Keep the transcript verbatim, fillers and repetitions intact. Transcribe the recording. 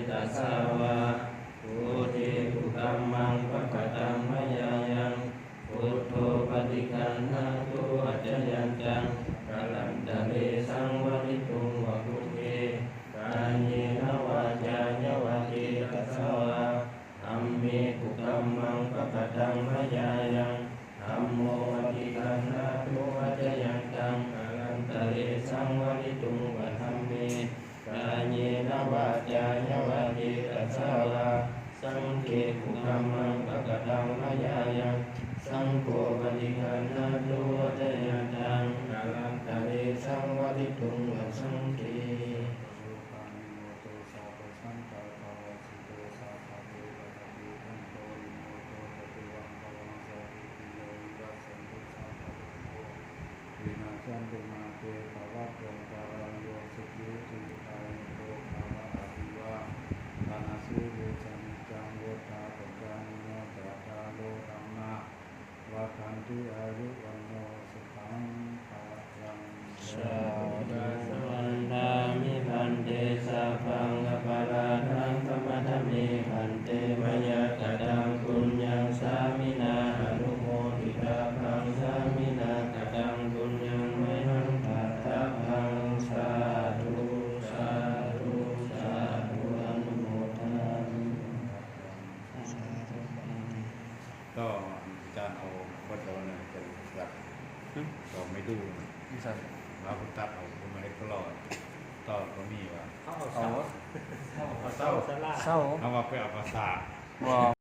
tasā vā, buddhe kukammaṃ pakataṃ mayā yaṃ, buddho paṭiggaṇhatu accayantaṃ, kālantare saṃvarituṃ va buddhe, kāyena vācāya va cetasā vā, dhamme kukammaṃ pakataṃ mayā yaṃ, dhammo paṭiggaṇhatu accayantaṃ, kālantare saṃvarituṃ va dhamme, kāyena vācāya va cetasā vā, saṅghe kukammaṃ pakataṃ mayā yaṃ, saṅgho paṭiggaṇhatu accayantaṃ, kālantare saṃvarituṃ va saṅghe. Vinassantu mā te bhavatvantarāyo, sukhī dīghāyuko bhava. Abhivādanasīlissa niccaṃ vuḍḍhāpacāyino, cattāro dhammā vaḍḍhanti: āyu vaṇṇo sukhaṃ balaṃ. Sādhu. Vandāmi bhante, sabbaṃ aparādhaṃ khamatha me bhante, mayā kataṃ puññaṃ sāminā anumoditabbaṃ, sāminā kataṃ puññaṃ mayhaṃ dātabbaṃ. Sādhu, sādhu, sādhu, anumodāmi. ก็อาจารย์เอาวัตถุนั้นเป็นหลัก เราไม่ดูนะ ไม่ใช่ เราก็ตัดเอาคนมาให้ตลอด ต่อก็มีว่า เขาเอาเสา เอาเสา เอาเสา เอาเสา เอามาเพื่อเอาภาษา ว้าว